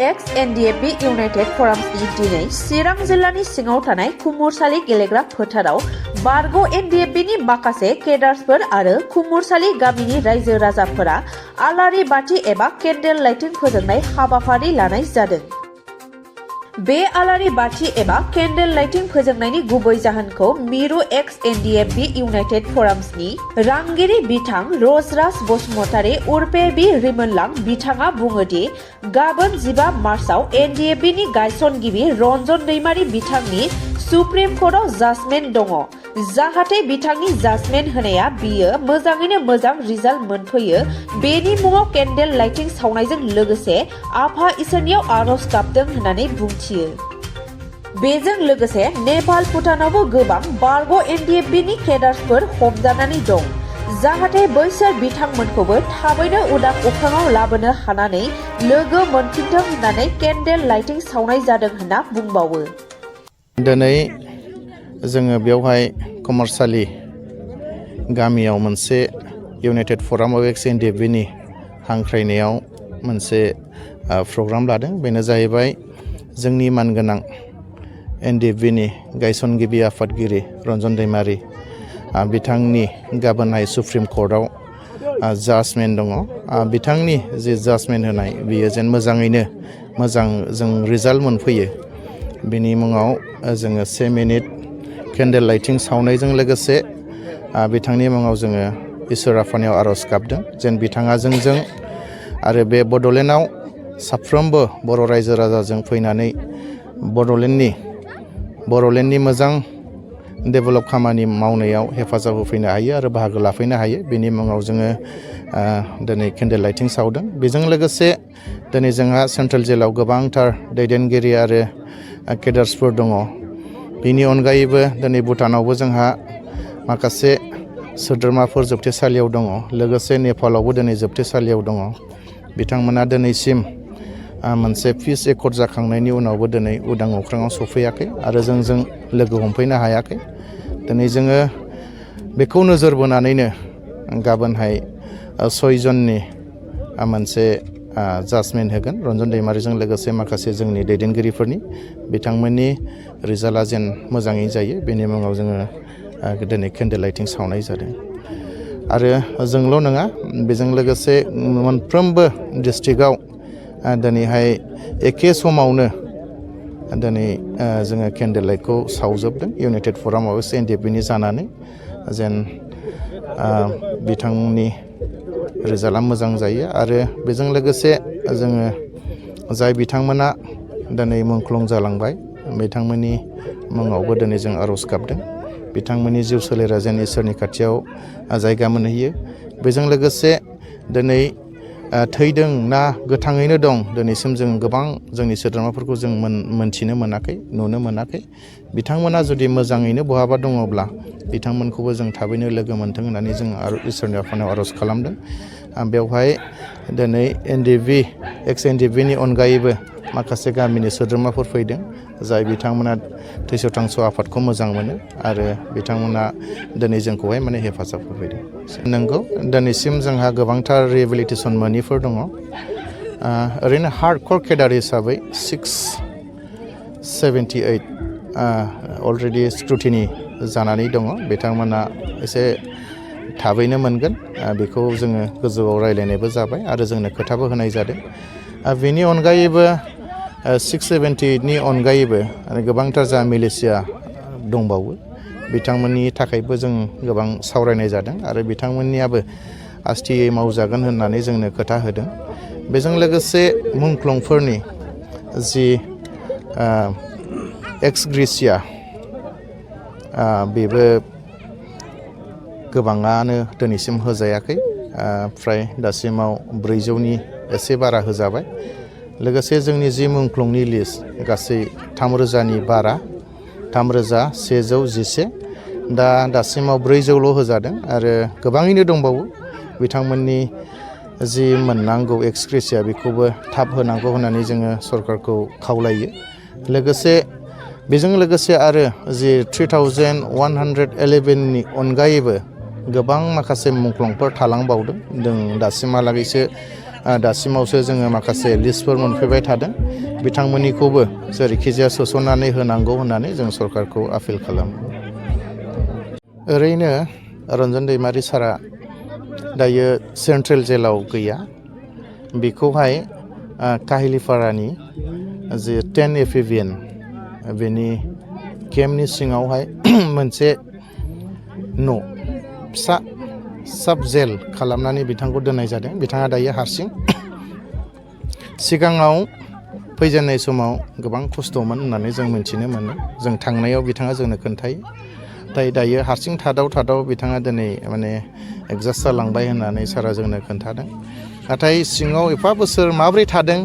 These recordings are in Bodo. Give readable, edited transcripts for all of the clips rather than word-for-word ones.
Ex NDFB UNITED FORUM दिनै चिरां जिल्लानि सिङाव थानाय खुमुरसालि गेलेग्रा फोथाराव बारग' NDFB नि माखासे केडार्सफोर आरो खुमुरसालि गामिनि रायजो राजाफोरा आलारि बाथि एबा केन्डेल लाइटिं फोजोंनाय हाबाफारि लानाय जादों। बे आलारि बाथि एबा केन्डेल लाइटिं फोजोंनायनि गुबै जाहोनखौ मिरु एक्स NDFB युनाइटेड फराम्सनि रांगिरि बिथां रजराज बसुमतारी उर्फे बि रिमोनलां बिथाङा बुङोदि गाबोन 15 मार्चआव NDFB नि गायसनगिरि रन्जन दैमारी बिथांनि सुप्रिम कर्टआव जाजमेन्ट दङ। जाहाथे बिथांनि जाजमेन्ट होनाया बियो मोजाङैनो मोजां रिजाल्ट मोनफैयो बेनि मुङाव केन्डेल लाइटिं सावनायजों लोगोसे आफा इसोरनियाव आरज गाबदों होननानै बुंथियो। बेजों लोगोसे नेपाल भुटानावबो गोबां बारग' NDFB नि केडार्सफोर हमजानानै दं। जाहाथे बैसोर बिथांमोनखौबो थाबैनो उदां अख्राङाव लाबोनो हानानै लोगो मोनफिनथों होननानै केन्डेल लाइटिं सावनाय जादों होनना बुंबावो। दिनै जोङो बेवहाय कमारसालि गामियाव मोनसे इउनाइटेड फराम अफ एक्स NDFB नि हांख्रायनायाव मोनसे प्रग्राम लादों। बेनो जाहैबाय जोंनि मानगोनां NDFB नि गायसनगिरि आफादगिरि रन्जन दैमारी बिथांनि गाबोनहाय सुप्रिम कर्टआव जाजमेन्ट दङ। बिथांनि जि जाजमेन्ट होनाय बियो जेन मोजाङैनो मोजां जों रिजाल्ट मोनफैयो बिनि मुङाव जोङो 1 मिनिट केन्डेल लाइटिं सावनायजों लोगोसे बिथांनि मुङाव जोङो इसोर आफानियाव आरज गाबदों जेन बिथाङा जोंजों आरो बे बड'लेण्डआव साफ्रोमबो बर' रायजो राजाजों फैनानै बड'लेण्डनि मोजां डेभेलप खामानि मावनायाव हेफाजाब होफैनो हायो आरो बाहागो लाफैनो हायो। बेनि मुङाव जोङो दिनै केन्डेल लाइटिं सावदों। बेजों लोगोसे दिनै जोंहा सेन्ट्रेल जेलाव गोबांथार दैदेनगिरि आरो केडार्सफोर दङ। बेनि अनगायैबो दिनै भुटानावबो जोंहा माखासे सोद्रोमाफोर जोबथेसालियाव दङ। लोगोसे नेपालावबो दिनै जोबथेसालियाव दङ। बिथांमोना दिनैसिम मोनसे पिस एकर्ड जाखांनायनि उनावबो दिनै उदां अख्राङाव सफैयाखै आरो जोंजों लोगो हमफैनो हायाखै। दिनै जोङो बेखौ नोजोर बोनानैनो गाबोनहाय 6 जननि मोनसे जाजमेन्ट होगोन रन्जन दैमारीजों लोगोसे माखासे जोंनि दैदेनगिरिफोरनि बिथांमोननि रिजाल्टआ जेन मोजाङै जायो बेनि मुङाव जोङो दिनै केन्डेल लाइटिं सावनाय जादों। आरो जोंल' नङा बेजों लोगोसे मोनफ्रोमबो डिस्ट्रिक्टआव दिनैहाय एखे समावनो दिनै जोङो केन्डेल लाइटखौ सावजोबदों इउनाइटेड फराम अफ एक्स NDFB नि जानानै जेन बिथांनि रिजाल्टआ मोजां जायो। आरो बेजों लोगोसे जोङो जाय बिथांमोना दिनै मुंख्लं जालांबाय बिथांमोननि मुङावबो दिनै जों आरज गाबदों बिथांमोननि जिउ सोलेरा जेन इसोरनि खाथियाव जायगा मोनहैयो। बेजों लोगोसे दिनै थैदों ना गोथाङैनो दं दिनैसिम जों गोबां जोंनि सोद्रोमाफोरखौ जों मोनथिनो मोनाखै नुनो मोनाखै। बिथांमोना जुदि मोजाङैनो बहाबा दङब्ला बिथांमोनखौबो जों थाबैनो लोगो मोनथों होननानै जों इसोरनि आफानाव आरज खालामदों। बेवहाय दिनै एक्स NDFB नि अनगायैबो माखासे गामिनि सोद्रोमाफोर फैदों जाय बिथांमोना थैस' थांस' आफादखौ मोजां मोनो आरो बिथांमोना दिनै जोंखौहाय माने हेफाजाब होफैदों। नंगौ दिनैसिम जोंहा गोबांथार रिहेबिलिटेसन मोनिफोर दङ। ओरैनो हार्डक'र केडार हिसाबै 678 अलरेडि स्क्रुटिनि जानानै दङ। बिथांमोना एसे थाबैनो मोनगोन बेखौ जोङो गोजौआव रायलायनायबो जाबाय आरो जोंनो खोथाबो होनाय जादों। बेनि अनगायैबो 678नि अनगायैबो गोबांथार जा मिलिशिया दंबावो बिथांमोननि थाखायबो जों गोबां सावरायनाय जादों आरो बिथांमोननियाबो आस्थियै मावजागोन होननानै जोंनो खोथा होदों। बेजों लोगोसे मुंख्लंफोरनि जि एक्स ग्रेसिया बेबो गोबाङानो दिनैसिम होजायाखै। फ्राय दासिमाव 400नि एसे बारा होजाबाय। लोगोसे जोंनि जि मुंख्लंनि लिस्ट गासै 3000नि बारा 3111 दासिमाव 400ल' होजादों आरो गोबाङैनो दंबावो। बिथांमोननि जि मोननांगौ एक्स ग्रेसिया बेखौबो थाब होनांगौ होननानै जोङो सरकारखौ खावलायो। बेजों लोगोसे आरो जि 3111नि अनगायैबो गोबां माखासे मुंख्लंफोर थालांबावदों। जों दासिमहालागैसो दासिमावसो जोङो माखासे लिस्टफोर मोनफैबाय थादों बिथांमोननिखौबो जेरैखिजाया सोसननानै होनांगौ होननानै जों सरकारखौ आपिल खालामो। ओरैनो रन्जन दैमारि सारा दायो सेन्ट्रेल जेलाव गैया। बेखौहाय काहिलिपारानि जे 10 एफिभिएन बेनि केम्पनि सिङावहाय मोनसे न' फिसा साब जेल खालामनानै बिथांखौ दोननाय जादों। बिथाङा दायो हारसिं। सिगाङाव फैजेननाय समाव गोबां खस्थ'मोन होननानै जों मिथिनो मोनो। जों थांनायाव बिथाङा जोंनो खोन्थायो। दायो हारसिं थादाव बिथाङा दिनै माने एडजास्ट जालांबाय होननानै सारा जोंनो खोन्थादों। नाथाय सिङाव एफा बोसोर माबोरै थादों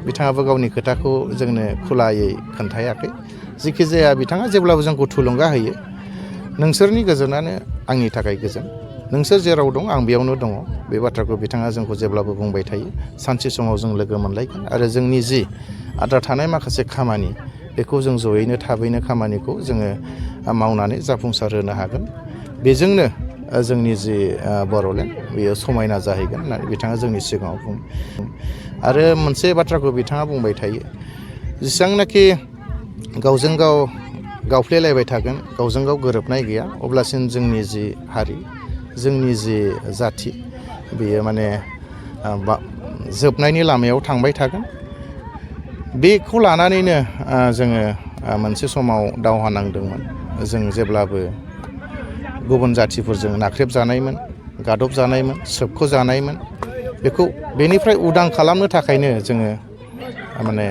बिथाङाबो गावनि खोथाखौ जोंनो खुलायै खोन्थायाखै। जिखि जाया बिथाङा जेब्लाबो जोंखौ थुलुंगा होयो। नोंसोरनि गोजोनानो आंनि थाखाय गोजोन। नोंसोर जेराव दं आं बेयावनो दङ। बे बाथ्राखौ बिथाङा जोंखौ जेब्लाबो बुंबाय थायो। सानसे समाव जों लोगो मोनलायगोन आरो जोंनि जि आद्रा थानाय माखासे खामानि बेखौ जों जयैनो थाबैनो खामानिखौ जोङो मावनानै जाफुंसार होनो हागोन। बेजोंनो जोंनि जि बर'लेण्ड बेयो समायना जाहैगोन होननानै बिथाङा जोंनि सिगाङाव बुङो। आरो मोनसे बाथ्राखौ बिथाङा बुंबाय थायो। जेसेबांनाखि गावजों गाव गावफ्लेलायबाय थागोन, गावजों गाव गोरोबनाय गैया, अब्लासिम जोंनि जि हारि, जोंनि जि जाथि बेयो माने जोबनायनि लामायाव थांबाय थागोन। बेखौ लानानैनो जोङो मोनसे समाव दावहा नांदोंमोन। जों जेब्लाबो गुबुन जाथिफोरजों नाख्रेबजानायमोन, गादबजानायमोन, सोबख'जानायमोन। बेनिफ्राय उदां खालामनो थाखायनो जोङो माने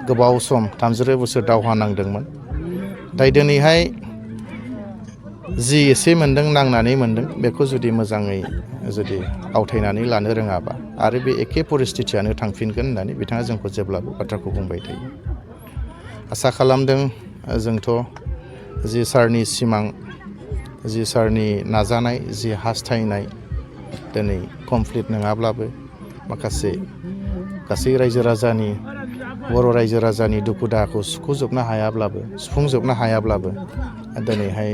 गोबाव सम 33 बोसोर दावहा नांदोंमोन। दिनैहाय जि एसे मोन्दों, नांनानै मोन्दों, बेखौ जुदि मोजाङै आवथायनानै लानो रोङाबा आरो बे एखे परिस्थितियानो थांफिनगोन होननानै बिथाङा जोंखौ जेब्लाबो बाथ्राखौ बुंबाय थायो। आसा खालामदों जोंथ' जि सारनि सिमां, जि सारनि नाजानाय, जि हास्थायनाय दिनै कमप्लिट नङाब्लाबो माखासे गासै बर' रायजो राजानि दुखु दाहाखौ सुफुंजोबनो हायाब्लाबो दिनैहाय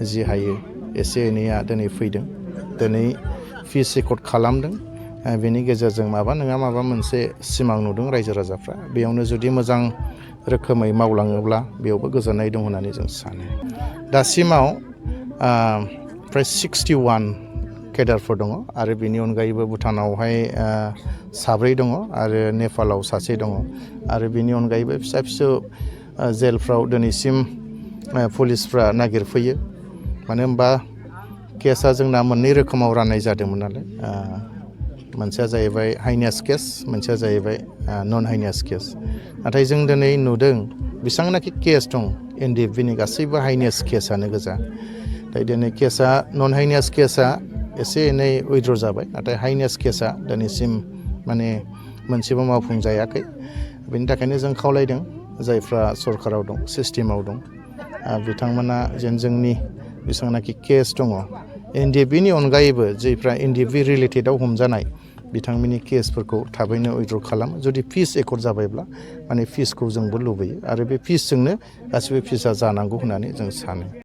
जि हायो एसे एनैया दिनै फैदों। दिनै पिस एकर्ड खालामदों। बेनि गेजेरजों माबा नङा माबा मोनसे सिमां नुदों रायजो राजाफ्रा। बेयावनो जुदि मोजां रोखोमै मावलाङोब्ला बेयावबो गोजोननाय दं होननानै जों सानो। दासिमाव फ्राय 61 केडारफोर दङ आरो बेनि अनगायैबो भुटानावहाय 7 दङ आरो नेपालाव 1 दङ आरो बेनि अनगायैबो फिसा फिसौ जेलफ्राव दिनैसिम पुलिसफ्रा नागिरफैयो। मानो होनबा केसआ जोंना 2 रोखोमाव राननाय जादोंमोन नालाय। मोनसेया जाहैबाय हाइनेस केस, मोनसेया जाहैबाय नन हाइनेस केस। नाथाय जों दिनै नुदों बेसेबांनाखि केस दं NDFBनि गासैबो हाइनेस केसआनो गोजा। दिनै केसआ नन हाइनेस केसआ एसे एनै उइद्र' जाबाय। नाथाय हाइनेस केसआ दिनैसिम माने मोनसेबो मावफुंजायाखै। बेनि थाखायनो जों खावलायदों जायफ्रा सरकाराव दं, सिस्टेमाव दं, बिथांमोना जेन जोंनि बेसेबांनाखि केस दङ NDFBनि अनगायैबो जायफ्रा NDFB रिलेटेडआव हमजानाय बिथांमोननि केसफोरखौ थाबैनो उइद्र' खालामो। जुदि पिस एकर्ड जाबायब्ला माने पिसखौ जोंबो लुबैयो आरो बे पिसजोंनो गासिबो पिसआ जानांगौ होननानै जों सानो।